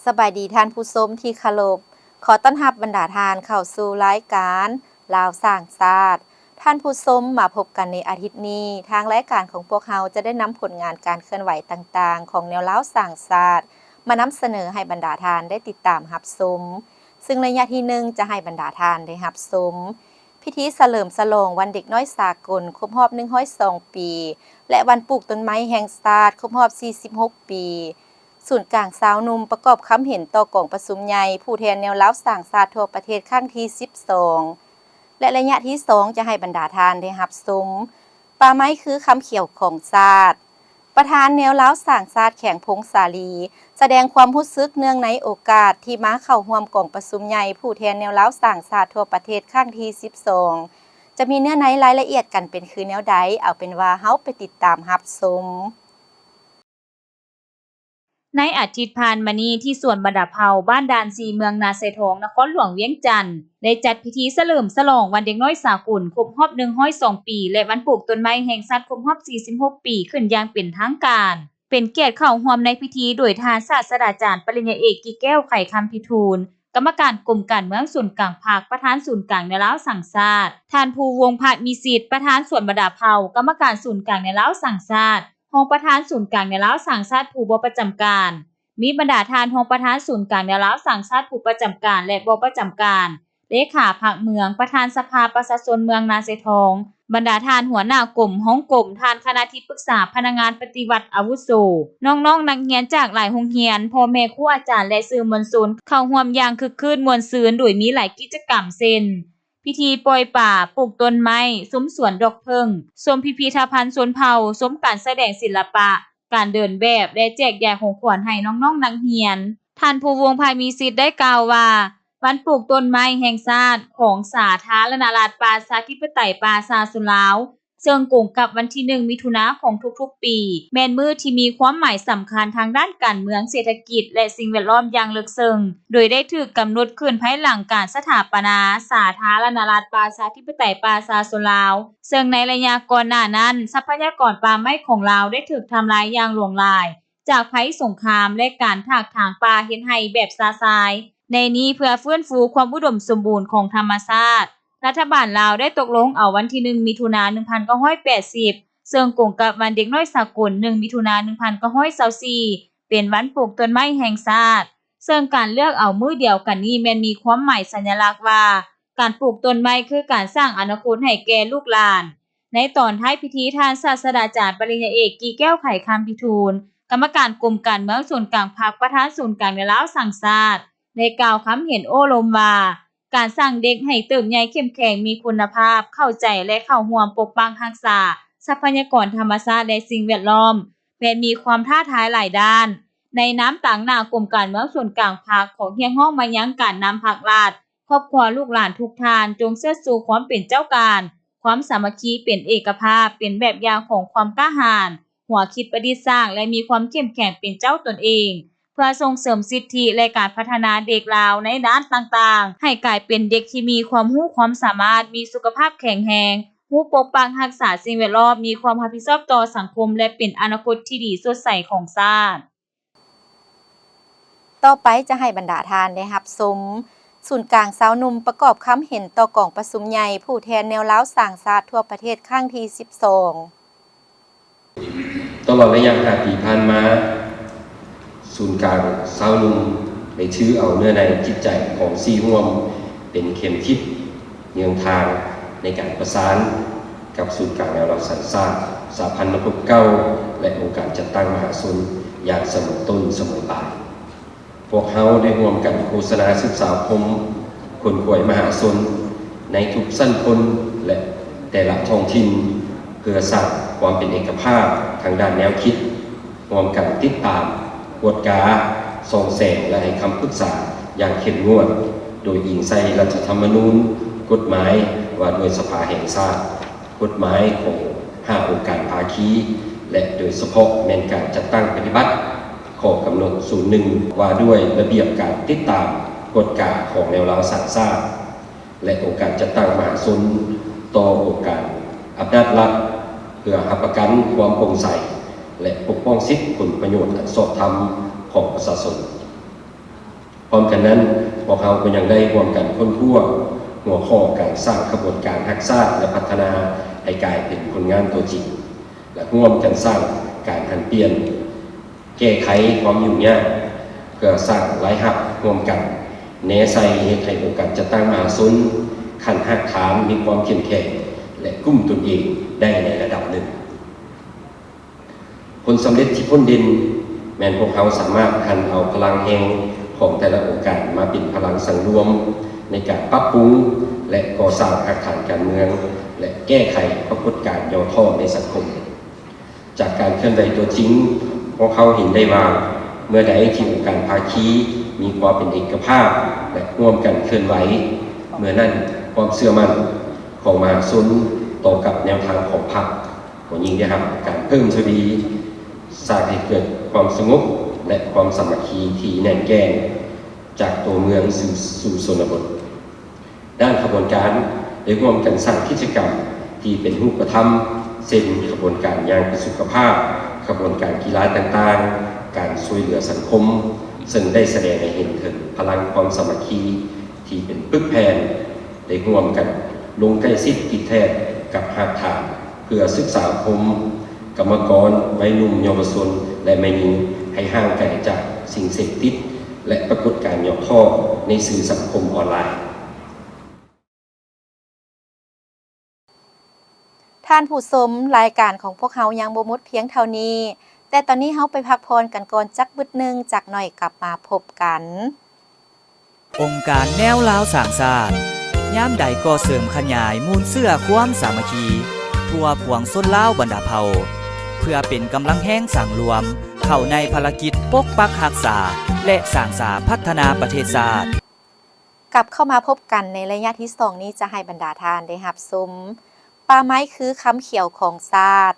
ສະບາຍດີທ່ານຜູ້ຊົມທີ່ເຄົາລົບ. ຂໍຕ້ອນຮັບບັນດາທ່ານເຂົ້າສູ່ລາຍການລາວສ້າງຊາດ. ທ່ານຜູ້ຊົມ, ມາພົບກັນໃນອາທິດນີ້, ທາງລາຍການຂອງພວກເຮົາຈະໄດ້ນຳຜົນງານການເຄື່ອນໄຫວຕ່າງໆຂອງແນວລາວສ້າງຊາດ ມານຳສະເໜີໃຫ້ບັນດາທ່ານໄດ້ຕິດຕາມຮັບຊົມ. ຊຶ່ງໄລຍະທີໜຶ່ງຈະໃຫ້ບັນດາທ່ານໄດ້ຮັບຊົມ ພິທີສະເຫຼີມສະຫຼອງວັນເດັກນ້ອຍສາກົນຄົບຮອບໜຶ່ງຮ້ອຍສອງປີ ແລະ ວັນປູກຕົ້ນໄມ້ແຫ່ງຊາດຄົບຮອບສີ່ສິບຫົກປີ ສູນກາງຊາວໜຸ່ມປະກອບຄຳເຫັນຕໍ່ກອງປະຊຸມໃຫຍ່ຜູ້ແທນແນວລາວສ້າງຊາດທົ່ວປະເທດຄັ້ງທີສິບສອງ ແລະ ໄລຍະທີສອງຈະໃຫ້ບັນດາທ່ານໄດ້ຮັບຊົມ ປ່າໄມ້ຄືຄຳຂຽວຂອງຊາດ. ປະທານແນວລາວສ້າງຊາດແຂວງຜົ້ງສາລີ ສະແດງຄວາມຮູ້ສຶກເນື່ອງໃນໂອກາດທີ່ມາເຂົ້າຮ່ວມກອງປະຊຸມໃຫຍ່ຜູ້ແທນແນວລາວສ້າງຊາດທົ່ວປະເທດຄັ້ງທີສິບສອງ ຈະມີເນື້ອໃນລາຍລະອຽດກັນເປັນຄືແນວໃດ, ເອົາເປັນວ່າເຮົາໄປຕິດຕາມຮັບຊົມ. ໃນອາທິດຜ່ານມານີ້ ທີ່ສວນບັນດາເຜົ່າ ບ້ານດ່ານຊີ ເມືອງນາຊາຍທອງ ນະຄອນຫຼວງວຽງຈັນ ໄດ້ຈັດພິທີສະເຫຼີມສະຫຼອງວັນເດັກນ້ອຍສາກົນຄົບຮອບໜຶ່ງຮ້ອຍສອງປີ ແລະ ວັນປູກຕົ້ນໄມ້ແຫ່ງຊາດຄົບຮອບສີ່ສິບຫົກປີ ຂຶ້ນຢ່າງເປັນທາງການ. ເປັນກຽດເຂົ້າຮ່ວມໃນພິທີໂດຍທ່ານສາດສະດາຈານປະລິນຍາເອກ ກິແກ້ວ ໄຂຄຳພິທູນ ກຳມະການກົມການເມືອງສູນກາງພັກ, ປະທານສູນກາງແນວລາວສ້າງຊາດ, ທ່ານ ພູວົງ ພະມີສິດ ປະທານສວນບັນດາເຜົ່າ, ກຳມະການສູນກາງແນວລາວສ້າງຊາດ, ຮອງປະທານສູນກາງແນວລາວສ້າງຊາດຜູ້ບໍ່ປະຈຳການ, ມີບັນດາທ່ານຮອງປະທານສູນກາງແນວລາວສ້າງຊາດຜູ້ປະຈຳການ ແລະ ບໍ່ປະຈຳການ, ເລຂາພັກເມືອງ, ປະທານສະພາປະຊາຊົນເມືອງນາຊາຍທອງ, ບັນດາທ່ານຫົວໜ້າກົມ, ຮອງກົມ, ທ່ານຄະນະທີ່ປຶກສາ, ພະນັກງານປະຕິບັດອາວຸໂສ, ນ້ອງໆນັກຮຽນຈາກຫຼາຍໂຮງຮຽນ, ພໍ່ແມ່ຄູອາຈານ ແລະ ສື່ມວນຊົນ ເຂົ້າຮ່ວມຢ່າງຄຶກຄື້ນມ່ວນຊື່ນ ໂດຍມີຫຼາຍກິດຈະກຳ ເຊັ່ນ ພິທີປ່ອຍປາ, ປູກຕົ້ນໄມ້, ຊົມສວນດອກເຜິ້ງ, ຊົມພິພິທະພັນຊົນເຜົ່າ, ຊົມການສະແດງສິລະປະ, ການເດີນແບບ ແລະ ແຈກຢາຍຂອງຂວັນໃຫ້ນ້ອງໆນັກຮຽນ. ທ່ານ ພູວົງ ພະມີສິດ ໄດ້ກ່າວວ່າ ວັນປູກຕົ້ນໄມ້ແຫ່ງຊາດຂອງສາທາລະນະລັດປະຊາທິປະໄຕປະຊາຊົນລາວ ເຊິ່ງກົງກັບວັນທີໜຶ່ງມິຖຸນາຂອງທຸກໆປີ ແມ່ນມື້ທີ່ມີຄວາມໝາຍສຳຄັນທາງດ້ານການເມືອງ, ເສດຖະກິດ ແລະ ສິ່ງແວດລ້ອມຢ່າງເລິກເຊິ່ງ, ໂດຍໄດ້ຖືກກຳນົດຂຶ້ນພາຍຫຼັງການສະຖາປະນາສາທາລະນະລັດປະຊາທິປະໄຕປະຊາຊົນລາວ, ເຊິ່ງໃນໄລຍະກ່ອນໜ້ານັ້ນ ຊັບພະຍາກອນປ່າໄມ້ຂອງລາວໄດ້ຖືກທຳລາຍຢ່າງຫຼວງຫຼາຍ ຈາກໄພສົງຄາມ ແລະ ການຖາກຖາງປ່າເຮັດໄຮ່ແບບຊະຊາຍ. ໃນນີ້ ເພື່ອຟື້ນຟູຄວາມອຸດົມສົມບູນຂອງທຳມະຊາດ, ລັດຖະບານລາວໄດ້ຕົກລົງເອົາວັນທີໜຶ່ງມິຖຸນາໜຶ່ງພັນເກົ້າຮ້ອຍແປດສິບ ເຊິ່ງກົງກັບວັນເດັກນ້ອຍສາກົນໜຶ່ງມິຖຸນາໜຶ່ງພັນເກົ້າຮ້ອຍຊາວສີ່ ເປັນວັນປູກຕົ້ນໄມ້ແຫ່ງຊາດ. ເຊິ່ງການເລືອກເອົາມື້ດຽວກັນນີ້ແມ່ນມີຄວາມໝາຍສັນຍະລັກວ່າ ການປູກຕົ້ນໄມ້ຄືການສ້າງອະນາຄົດໃຫ້ແກ່ລູກຫຼານ. ໃນຕອນທ້າຍພິທີ ທ່ານສາດສະດາຈານປະລິນຍາເອກ ກີແກ້ວ ໄຂຄຳພິທູນ ກຳມະການກົມການເມືອງສູນກາງພັກ ປະທານສູນກາງແນວລາວສ້າງຊາດ ໄດ້ກ່າວຄຳເຫັນໂອ້ລົມວ່າ ການສ້າງເດັກໃຫ້ເຕີບໃຫຍ່ເຂັ້ມແຂງ ມີຄຸນນະພາບ, ເຂົ້າໃຈ ແລະ ເຂົ້າຮ່ວມປົກປັກຮັກສາຊັບພະຍາກອນທຳມະຊາດ ແລະ ສິ່ງແວດລ້ອມ ແມ່ນມີຄວາມທ້າທາຍຫຼາຍດ້ານ. ໃນນາມຕາງໜ້າກົມການເມືອງສູນກາງພັກ ຂໍຮຽກຮ້ອງມາຍັງການນຳພັກລັດ, ຄອບຄົວລູກຫຼານທຸກທ່ານ ຈົ່ງເຊີດຊູຄວາມເປັນເຈົ້າການ, ຄວາມສາມັກຄີ, ເປັນເອກະພາບ, ເປັນແບບຢ່າງຂອງຄວາມກ້າຫານ, ຫົວຄິດປະດິດສ້າງ ແລະ ມີຄວາມເຂັ້ມແຂງເປັນເຈົ້າຕົນເອງ ເພື່ອສົ່ງເສີມສິດທິ ແລະ ການພັດທະນາເດັກລາວໃນດ້ານຕ່າງໆ ໃຫ້ກາຍເປັນເດັກທີ່ມີຄວາມຮູ້ຄວາມສາມາດ, ມີສຸຂະພາບແຂງແຮງ, ຮູ້ປົກປັກຮັກສາສິ່ງແວດລ້ອມ, ມີຄວາມຮັບຜິດຊອບຕໍ່ສັງຄົມ ແລະ ເປັນອະນາຄົດທີ່ດີສົດໃສຂອງຊາດ. ຕໍ່ໄປຈະໃຫ້ບັນດາທ່ານໄດ້ຮັບຊົມ ສູນກາງຊາວໜຸ່ມປະກອບຄຳເຫັນຕໍ່ກອງປະຊຸມໃຫຍ່ຜູ້ແທນແນວລາວສ້າງຊາດທົ່ວປະເທດຄັ້ງທີສິບສອງ. ຕະຫຼອດໄລຍະຫ້າປີຜ່ານມາ, ສູນກາງຊາວໜຸ່ມໄດ້ຖືເອົາເນື້ອໃນຈິດໃຈຂອງສີ່ຮ່ວມເປັນເຂັມທິດ ເຍືອງທາງໃນການປະສານກັບສູນກາງແນວລາວສ້າງຊາດ, ສະຫະພັນນັກຮົບເກົ່າ ແລະ ອົງການຈັດຕັ້ງມະຫາຊົນຢ່າງສະເໝີຕົ້ນສະເໝີປາຍ. ພວກເຮົາໄດ້ຮ່ວມກັນໂຄສະນາສຶກສາອົບຮົມ, ຂົນຂວາຍມະຫາຊົນໃນທຸກຊັ້ນພົນ ແລະ ແຕ່ລະທ້ອງຖິ່ນ ເພື່ອສ້າງຄວາມເປັນເອກະພາບທາງດ້ານແນວຄິດ, ຮ່ວມກັນຕິດຕາມ, ກວດກາ, ສ່ອງແສງ ແລະ ໃຫ້ຄຳປຶກສາຢ່າງເຂັ້ມງວດ, ໂດຍອີງໃສ່ລັດຖະທຳມະນູນ, ກົດໝາຍວ່າດ້ວຍສະພາແຫ່ງຊາດ, ກົດໝາຍຂອງຫ້າອົງການພາຄີ ແລະ ໂດຍສະເພາະແມ່ນການຈັດຕັ້ງປະຕິບັດຂໍ້ກຳນົດສູນໜຶ່ງ ວ່າດ້ວຍລະບຽບການຕິດຕາມກວດກາຂອງແນວລາວສ້າງຊາດ ແລະ ອົງການຈັດຕັ້ງມະຫາຊົນຕໍ່ອົງການອຳນາດລັດ ເພື່ອຮັບປະກັນຄວາມໂປ່ງໃສ ແລະ ປົກປ້ອງສິດຜົນປະໂຫຍດອັນຊອບທຳຂອງປະຊາຊົນ. ພ້ອມກັນນັ້ນ, ພວກເຮົາກໍຍັງໄດ້ຮ່ວມກັນຄົ້ນຄວ້າຫົວຂໍ້ການສ້າງຂະບວນການຮັກຊາດ ແລະ ພັດທະນາໃຫ້ກາຍເປັນຜົນງານຕົວຈິງ ແລະ ຮ່ວມກັນສ້າງການຫັນປ່ຽນ ແກ້ໄຂຄວາມຫຍຸ້ງຍາກ ເພື່ອສ້າງລາຍຮັບຮ່ວມກັນ, ແນໃສ່ເຮັດໃຫ້ອົງການຈັດຕັ້ງມະຫາຊົນຂັ້ນຮາກຖານມີຄວາມເຂັ້ມແຂງ ແລະ ກຸ້ມຕົນເອງໄດ້ໃນລະດັບໜຶ່ງ. ຜົນສຳເລັດທີ່ພົ້ນເດັ່ນແມ່ນພວກເຮົາສາມາດຫັນເອົາພະລັງແຮງຂອງແຕ່ລະອົງການມາເປັນພະລັງສັງລວມໃນການປັບປຸງ ແລະ ກໍ່ສ້າງຮາກຖານການເມືອງ ແລະ ແກ້ໄຂປາກົດການຫຍໍ້ທໍ້ໃນສັງຄົມ. ຈາກການເຄື່ອນໄຫວຕົວຈິງ, ພວກເຮົາເຫັນໄດ້ວ່າ ເມື່ອໃດທີ່ອົງການພາຄີມີຄວາມເປັນເອກະພາບ ແລະ ຮ່ວມກັນເຄື່ອນໄຫວ, ເມື່ອນັ້ນຄວາມເຊື່ອໝັ້ນຂອງມະຫາຊົນຕໍ່ກັບແນວທາງຂອງພັກ ກໍຍິ່ງໄດ້ຮັບການເພີ່ມທະວີ, ສ້າງໃຫ້ເກີດຄວາມສະຫງົບ ແລະ ຄວາມສາມັກຄີທີ່ແໜ້ນແກ່ນ ຈາກຕົວເມືອງສູ່ ສູ່ຊົນນະບົດ. ດ້ານຂະບວນການໄດ້ຮ່ວມກັນສ້າງກິດຈະກຳທີ່ເປັນຮູບປະທຳ ເຊັ່ນ ຂະບວນການຍ່າງເພື່ອສຸຂະພາບ, ຂະບວນການກິລາຕ່າງໆ, ການຊ່ວຍເຫຼືອສັງຄົມ, ເຊິ່ງໄດ້ສະແດງໃຫ້ເຫັນເຖິງພະລັງຄວາມສາມັກຄີທີ່ເປັນປຶກແຜ່ນ, ໄດ້ຮ່ວມກັນລົງໃກ້ຊິດຕິດແທດກັບຮາກຖານ ເພື່ອສຶກສາອົບຮົມກຳມະກອນ, ໄວໜຸ່ມ, ເຍົາວະຊົນ ແລະ ແມ່ຍິງ ໃຫ້ຫ່າງໄກຈາກສິ່ງເສບຕິດ ແລະ ປາກົດການຫຍໍ້ທໍ້ໃນສື່ສັງຄົມອອນລາຍ. ທ່ານຜູ້ຊົມ, ລາຍການຂອງພວກເຮົາຍັງບໍ່ໝົດພຽງເທົ່ານີ້, ແຕ່ຕອນນີ້ເຮົາໄປພັກຜ່ອນກັນກ່ອນຈັກບຶດໜຶ່ງ, ຈັກໜ້ອຍກັບມາພົບກັນ. ອົງການແນວລາວສ້າງຊາດ ຍາມໃດກໍເສີມຂະຫຍາຍມູນເຊື້ອຄວາມສາມັກຄີທົ່ວປວງຊົນລາວບັນດາເຜົ່າ ເພື່ອເປັນກຳລັງແຮງສັງລວມເຂົ້າໃນພາລະກິດປົກປັກຮັກສາ ແລະ ສ້າງສາພັດທະນາປະເທດຊາດ. ກັບເຂົ້າມາພົບກັນໃນໄລຍະທີສອງນີ້ ຈະໃຫ້ບັນດາທ່ານໄດ້ຮັບຊົມ ປ່າໄມ້ຄືຄຳຂຽວຂອງຊາດ.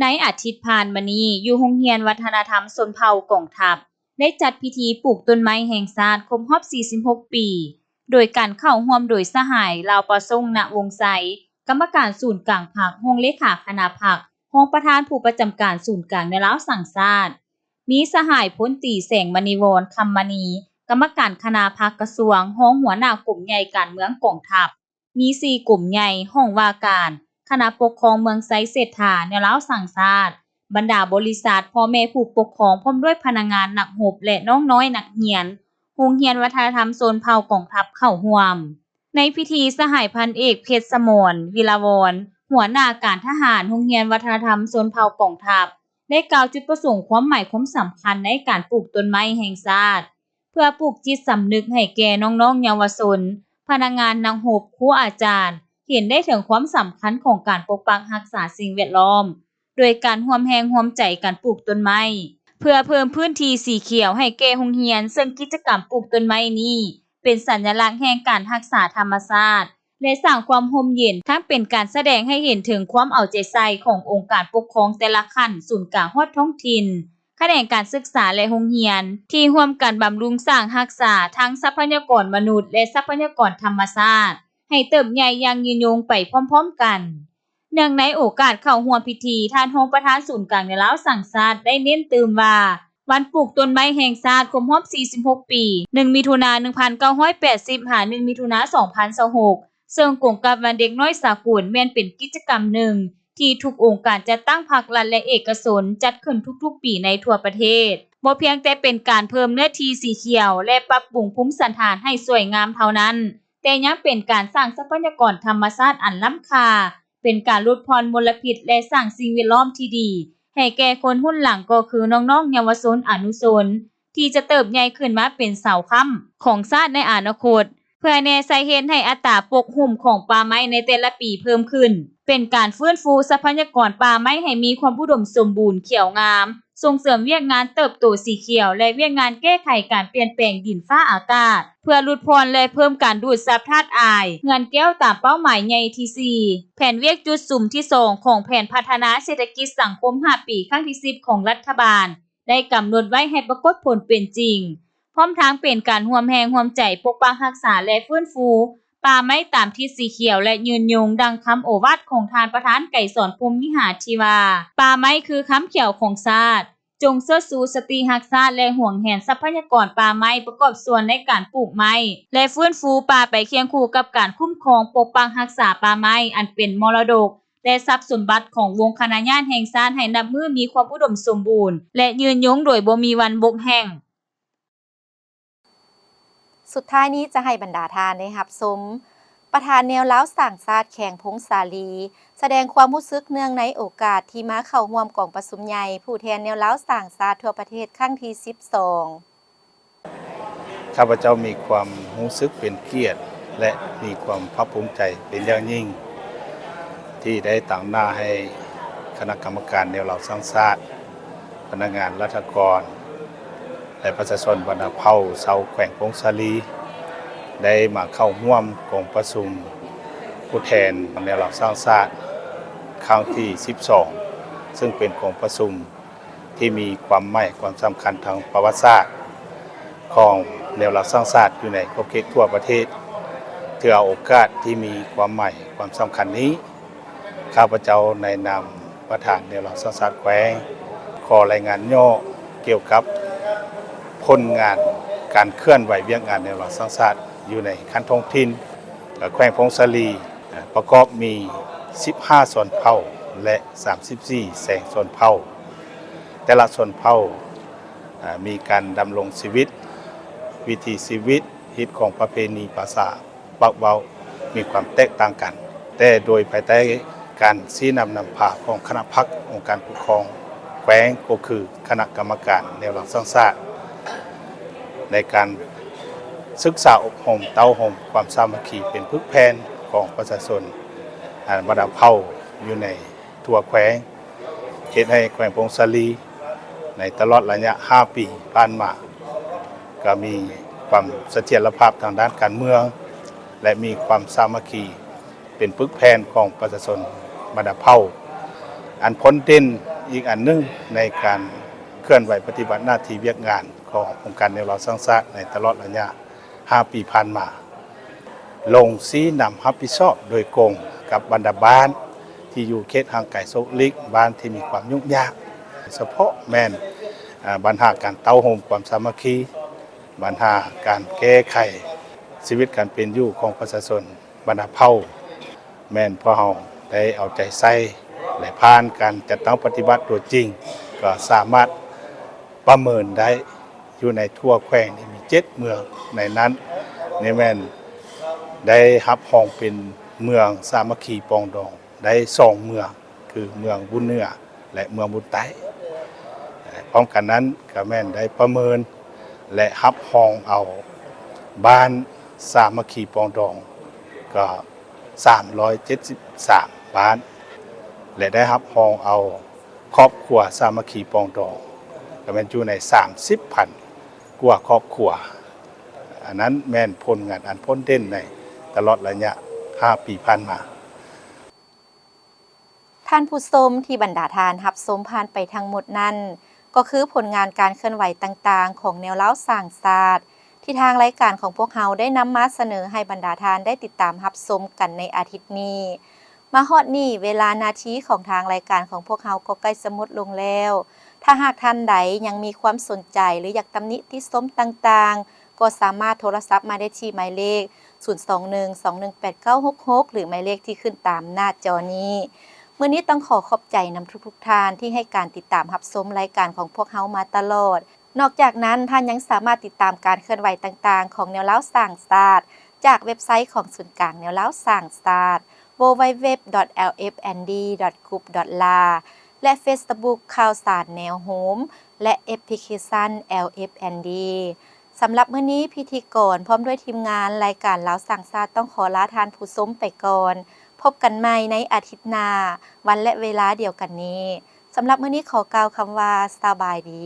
ໃນອາທິດຜ່ານມານີ້ ຢູ່ໂຮງຮຽນວັດທະນະທຳຊົນເຜົ່າກອງທັບ ໄດ້ຈັດພິທີປູກຕົ້ນໄມ້ແຫ່ງຊາດຄົບຮອບສີ່ສິບຫົກປີ ໂດຍການເຂົ້າຮ່ວມໂດຍສະຫາຍ ລາວປະສົງ ນະວົງໄຊ, ກຳມະການສູນກາງພັກ, ຮອງເລຂາຄະນະພັກ, ຮອງປະທານຜູ້ປະຈຳການສູນກາງແນວລາວສ້າງຊາດ, ມີສະຫາຍພົນຕີ ແສງມະນີວອນ ຄຳມະນີ, ກຳມະການຄະນະພັກກະຊວງ, ຮອງຫົວໜ້າກົມໃຫຍ່ການເມືອງກອງທັບ, ມີສີ່ກົມໃຫຍ່, ຫ້ອງວ່າການ, ຄະນະປົກຄອງເມືອງໄຊເສດຖາ, ແນວລາວສ້າງຊາດ, ບັນດາບໍລິສັດ, ພໍ່ແມ່ຜູ້ປົກຄອງ ພ້ອມດ້ວຍພະນັກງານ, ນັກຮົບ ແລະ ນ້ອງນ້ອຍນັກຮຽນ ໂຮງຮຽນວັດທະນະທຳຊົນເຜົ່າກອງທັບເຂົ້າຮ່ວມ. ໃນພິທີ ສະຫາຍພັນເອກ ເພັດສະໝອນ ວິລາວອນ ຫົວໜ້າການທະຫານໂຮງຮຽນວັດທະນະທຳຊົນເຜົ່າກອງທັບ ໄດ້ກ່າວຈຸດປະສົງ, ຄວາມໝາຍ, ຄວາມສຳຄັນໃນການປູກຕົ້ນໄມ້ແຫ່ງຊາດ ເພື່ອປູກຈິດສຳນຶກໃຫ້ແກ່ນ້ອງໆເຍົາວະຊົນ, ພະນັກງານ, ນັກຮົບ, ຄູອາຈານ ເຫັນໄດ້ເຖິງຄວາມສຳຄັນຂອງການປົກປັກຮັກສາສິ່ງແວດລ້ອມ ໂດຍການຮ່ວມແຮງຮ່ວມໃຈກັນປູກຕົ້ນໄມ້ ເພື່ອເພີ່ມພື້ນທີ່ສີຂຽວໃຫ້ແກ່ໂຮງຮຽນ, ເຊິ່ງກິດຈະກຳປູກຕົ້ນໄມ້ນີ້ ເປັນສັນຍະລັກແຫ່ງການຮັກສາທຳມະຊາດ ແລະ ສ້າງຄວາມຮົ່ມເຢັນ, ທັງເປັນການສະແດງໃຫ້ເຫັນເຖິງຄວາມເອົາໃຈໃສ່ຂອງອົງການປົກຄອງແຕ່ລະຂັ້ນ, ສູນກາງຮອດທ້ອງຖິ່ນ, ຂະແໜງການສຶກສາ ແລະ ໂຮງຮຽນ ທີ່ຮ່ວມກັນບຳລຸງສ້າງຮັກສາທັງຊັບພະຍາກອນມະນຸດ ແລະ ຊັບພະຍາກອນທຳມະຊາດ ໃຫ້ເຕີບໃຫຍ່ຢ່າງຍືນຍົງໄປພ້ອມໆກັນ. ເນື່ອງໃນໂອກາດເຂົ້າຮ່ວມພິທີ, ທ່ານຮອງປະທານສູນກາງແນວລາວສ້າງຊາດ ໄດ້ເນັ້ນຕື່ມວ່າ ວັນປູກຕົ້ນໄມ້ແຫ່ງຊາດຄົບຮອບສີ່ສິບຫົກປີ ໜຶ່ງ ມິຖຸນາ ໜຶ່ງພັນເກົ້າຮ້ອຍແປດສິບ ຫາ ໜຶ່ງ ມິຖຸນາ ສອງພັນຊາວຫົກ ເຊິ່ງກົງກັບວັນເດັກນ້ອຍສາກົນ ແມ່ນເປັນກິດຈະກຳໜຶ່ງ ທີ່ທຸກອົງການຈັດຕັ້ງພັກລັດ ແລະ ເອກະຊົນ ຈັດຂຶ້ນທຸກໆປີໃນທົ່ວປະເທດ, ບໍ່ພຽງແຕ່ເປັນການເພີ່ມເນື້ອທີ່ສີຂຽວ ແລະ ປັບປຸງພູມສັນຖານໃຫ້ສວຍງາມເທົ່ານັ້ນ, ແຕ່ຍັງເປັນການສ້າງຊັບພະຍາກອນທຳມະຊາດອັນລ້ຳຄ່າ, ເປັນການຫຼຸດຜ່ອນມົນລະພິດ ແລະ ສ້າງສິ່ງແວດລ້ອມທີ່ດີໃຫ້ແກ່ຄົນຮຸ່ນຫຼັງ ກໍຄືນ້ອງໆເຍົາວະຊົນອະນຸຊົນ ທີ່ຈະເຕີບໃຫຍ່ຂຶ້ນມາເປັນເສົາຄ້ຳຂອງຊາດໃນອະນາຄົດ. ເພື່ອແນໃສ່ເຮັດໃຫ້ອັດຕາປົກຫຸ້ມຂອງປ່າໄມ້ໃນແຕ່ລະປີເພີ່ມຂຶ້ນ, ເປັນການຟື້ນຟູຊັບພະຍາກອນປ່າໄມ້ໃຫ້ມີຄວາມອຸດົມສົມບູນ, ຂຽວງາມ, ສົ່ງເສີມວຽກງານເຕີບໂຕສີຂຽວ ແລະ ວຽກງານແກ້ໄຂການປ່ຽນແປງດິນຟ້າອາກາດ, ເພື່ອຫຼຸດຜ່ອນ ແລະ ເພີ່ມການດູດຊັບທາດອາຍເຮືອນແກ້ວຕາມເປົ້າໝາຍໃຫຍ່ທີສີ່ ແຜນວຽກຈຸດສຸມທີສອງຂອງແຜນພັດທະນາເສດຖະກິດສັງຄົມຫ້າປີຄັ້ງທີສິບຂອງລັດຖະບານ ໄດ້ກຳນົດໄວ້ໃຫ້ປາກົດຜົນເປັນຈິງ, ພ້ອມທັງເປັນການຮ່ວມແຮງຮ່ວມໃຈປົກປັກຮັກສາ ແລະ ຟື້ນຟູປ່າໄມ້ຕາມທິດສີຂຽວ ແລະ ຍືນຍົງ ດັ່ງຄຳໂອວາດຂອງທ່ານປະທານໄກສອນ ພົມວິຫານ ທີ່ວ່າ ປ່າໄມ້ຄືຄຳຂຽວຂອງຊາດ. ຈົ່ງເຊີດຊູສະຕິຮັກຊາດ ແລະ ຫວງແຫນຊັບພະຍາກອນປ່າໄມ້ ປະກອບສ່ວນໃນການປູກໄມ້ ແລະ ຟື້ນຟູປ່າໄປຄຽງຄູ່ກັບການຄຸ້ມຄອງປົກປັກຮັກສາປ່າໄມ້ ອັນເປັນມໍລະດົກ ແລະ ຊັບສົມບັດຂອງວົງຄະນະຍາດແຫ່ງຊາດ ໃຫ້ນັບມື້ມີຄວາມອຸດົມສົມບູນ ແລະ ຍືນຍົງໂດຍບໍ່ມີວັນບົກແຫ້ງ. ສຸດທ້າຍນີ້ຈະໃຫ້ບັນດາທ່ານໄດ້ຮັບຊົມ ປະທານແນວລາວສ້າງຊາດແຂວງຜົ້ງສາລີ ສະແດງຄວາມຮູ້ສຶກເນື່ອງໃນໂອກາດທີ່ມາເຂົ້າຮ່ວມກອງປະຊຸມໃຫຍ່ຜູ້ແທນແນວລາວສ້າງຊາດທົ່ວປະເທດຄັ້ງທີສິບສອງ. ຂ້າພະເຈົ້າມີຄວາມຮູ້ສຶກເປັນກຽດ ແລະ ມີຄວາມພາກພູມໃຈເປັນຢ່າງຍິ່ງ ທີ່ໄດ້ຕາງໜ້າໃຫ້ຄະນະກຳມະການແນວລາວສ້າງຊາດ, ພະນັກງານລັດຖະກອນ ແລະ ປະຊາຊົນບັນດາເຜົ່າຊາວແຂວງຜົ້ງສາລີ ໄດ້ມາເຂົ້າຮ່ວມກອງປະຊຸມຜູ້ແທນແນວລາວສ້າງຊາດຄັ້ງທີສິບສອງ ເຊິ່ງເປັນກອງປະຊຸມ ທີ່ມີຄວາມໝາຍຄວາມສຳຄັນທາງປະຫວັດສາດຂອງແນວລາວສ້າງຊາດຢູ່ໃນຂອບເຂດທົ່ວປະເທດ. ຖືເອົາໂອກາດທີ່ມີຄວາມໝາຍຄວາມສຳຄັນນີ້ ຂ້າພະເຈົ້າໃນນາມປະທານແນວລາວສ້າງຊາດແຂວງ ຂໍລາຍງານຫຍໍ້ກ່ຽວກັບຜົນງານການເຄື່ອນໄຫວວຽກງານແນວລາວສ້າງຊາດຢູ່ໃນຂັ້ນທ້ອງຖິ່ນ ແຂວງຜົ້ງສາລີ ປະກອບມີສິບຫ້າຊົນເຜົ່າ ແລະ ສາມສິບສີ່ແສງຊົນເຜົ່າ. ແຕ່ລະຊົນເຜົ່າ ອາ ມີການດຳລົງຊີວິດ, ວິຖີຊີວິດ, ຮີດຄອງປະເພນີ, ພາສາ, ປາກເວົ້າ ມີຄວາມແຕກຕ່າງກັນ, ແຕ່ໂດຍພາຍໃຕ້ການຊີ້ນຳນຳພາຂອງຄະນະພັກອົງການປົກຄອງແຂວງ ກໍຄືຄະນະກຳມະການແນວລາວສ້າງຊາດ ໃນການສຶກສາອົບຮົມເຕົ້າໂຮມຄວາມສາມັກຄີເປັນປຶກແຜ່ນຂອງປະຊາຊົນ ອາ ບັນດາເຜົ່າຢູ່ໃນ ທົ່ວແຂວງ ເຮັດໃຫ້ແຂວງຜົ້ງສາລີ ໃນຕະຫຼອດໄລຍະຫ້າປີຜ່ານມາ ກໍມີຄວາມສະຖຽນລະພາບທາງດ້ານການເມືອງ ແລະ ມີຄວາມສາມັກຄີເປັນປຶກແຜ່ນຂອງປະຊາຊົນບັນດາເຜົ່າ. ອັນພົ້ນເດັ່ນອີກອັນໜຶ່ງໃນການເຄື່ອນໄຫວປະຕິບັດໜ້າທີ່ວຽກງານຂອງອົງການແນວລາວສ້າງຊາດໃນຕະຫຼອດໄລຍະຫ້າປີຜ່ານມາ ລົງຊີ້ນຳຮັບຜິດຊອບໂດຍກົງກັບບັນດາບ້ານທີ່ຢູ່ເຂດຫ່າງໄກໂສກຫຼີກ, ບ້ານທີ່ມີຄວາມຫຍຸ້ງຍາກ, ສະເພາະແມ່ນ ອາ ບັນຫາການເຕົ້າໂຮມຄວາມສາມັກຄີ, ບັນຫາການແກ້ໄຂຊີວິດການເປັນຢູ່ຂອງປະຊາຊົນບັນດາເຜົ່າ, ແມ່ນພວກເຮົາໄດ້ເອົາໃຈໃສ່ ແລະ ຜ່ານການຈັດຕັ້ງປະຕິບັດຕົວຈິງ ກໍສາມາດປະເມີນໄດ້ ຢູ່ໃນທົ່ວແຂວງນີ້ມີເຈັດເມືອງ, ໃນນັ້ນນີ້ແມ່ນໄດ້ຮັບຮອງເປັນເມືອງສາມັກຄີປອງດອງໄດ້ສອງເມືອງ ຄືເມືອງບຸນເໜືອ ແລະ ເມືອງບຸນໃຕ້. ພ້ອມກັນນັ້ນກໍແມ່ນໄດ້ປະເມີນ ແລະ ຮັບຮອງເອົາບ້ານສາມັກຄີປອງດອງ ກໍສາມຮ້ອຍເຈັດສິບສາມບ້ານ ແລະ ໄດ້ຮັບຮອງເອົາຄອບຄົວສາມັກຄີປອງດອງ ກໍແມ່ນຢູ່ໃນສາມສິບພັນກວ່າຄອບຄົວ. ອັນນັ້ນແມ່ນຜົນງານອັນພົ້ນເດັ່ນໃນຕະຫຼອດໄລຍະຫ້າປີຜ່ານມາ. ທ່ານຜູ້ຊົມ, ທີ່ບັນດາທ່ານຮັບຊົມຜ່ານໄປທັງໝົດນັ້ນ ກໍຄືຜົນງານການເຄື່ອນໄຫວຕ່າງໆຂອງແນວລາວສ້າງຊາດ ທີ່ທາງລາຍການຂອງພວກເຮົາໄດ້ນຳມາສະເໜີໃຫ້ບັນດາທ່ານໄດ້ຕິດຕາມຮັບຊົມກັນໃນອາທິດນີ້. ມາຮອດນີ້ ເວລາໜ້າທີ່ຂອງທາງລາຍການຂອງພວກເຮົາກໍໃກ້ຈະໝົດລົງແລ້ວ. ຖ້າຫາກທ່ານໃດຍັງມີຄວາມສົນໃຈ ຫຼື ຢາກຕຳໜິຕິຊົມຕ່າງໆ ກໍສາມາດໂທລະສັບມາໄດ້ທີ່ໝາຍເລກ ສູນສອງໜຶ່ງ ສອງໜຶ່ງແປດ ເກົ້າຫົກຫົກ ຫຼື ໝາຍເລກທີ່ຂຶ້ນຕາມໜ້າຈໍນີ້. ມື້ນີ້ຕ້ອງຂໍຂອບໃຈນຳທຸກໆທ່ານທີ່ໃຫ້ການຕິດຕາມຮັບຊົມລາຍການຂອງພວກເຮົາມາຕະຫຼອດ. ນອກຈາກນັ້ນ, ທ່ານຍັງສາມາດຕິດຕາມການເຄື່ອນໄຫວຕ່າງໆຂອງແນວລາວສ້າງຊາດ ຈາກເວັບໄຊຂອງສູນກາງແນວລາວສ້າງຊາດ www.lfnd.group.la ແລະ Facebook ຂ່າວສານແນວໂຮມ ແລະ ແອັບພລິເຄຊັນ LFND. ສຳລັບມື້ນີ້, ພິທີກອນພ້ອມດ້ວຍທີມງານລາຍການລາວສ້າງຊາດຕ້ອງຂໍລາທ່ານຜູ້ຊົມໄປກ່ອນ. ພົບກັນໃໝ່ໃນອາທິດໜ້າ, ວັນ ແລະ ເວລາດຽວກັນນີ້. ສຳລັບມື້ນີ້ຂໍກ່າວຄຳວ່າ ສະບາຍດີ.